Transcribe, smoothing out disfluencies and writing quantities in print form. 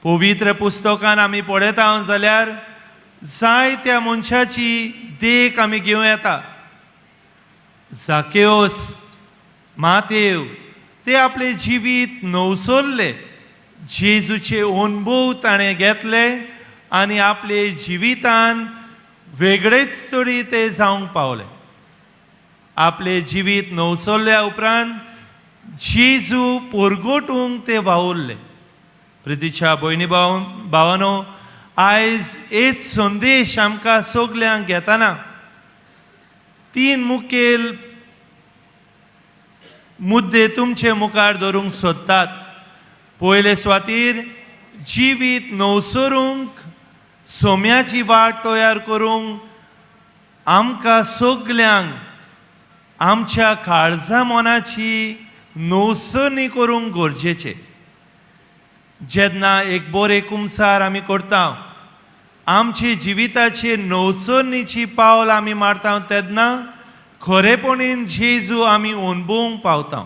पवित्र पुस्तकान आमी पळयता जाल्यार जायत्या मनशाची देख आमी घेवं येता. जाकेओस, मातेव ते आपले जिवीत नवसरले, जेजूचे अणभव ताणें घेतले आनी आपले जिवितान वेगळेच तरी ते जावंक पावले. आपले जिवीत नवसरल्या उपरांत जेजू परगटूंक ते वावुरले. प्रितीच्या भयणी भाव भावानो, आयज एक संदेश आमकां सगल्यांक घेतना तीन मुखेल मुद्दे तुमचे मुखार धरूंक सोदतात. पयले सुवातीर, जिवीत नवसरूंक, सोम्याची वाट तयार करूंक आमकां सगल्यांक आमच्या काळजा मनाची नवसरणी करूंक गरजेचें. जेन्ना एक बरें कुमसार आमी करता, आमची जिविताची नवसरणीची पावल आमी मारता, तेन्ना खरेपणीन जेजू आमी अणभवूंक पावता.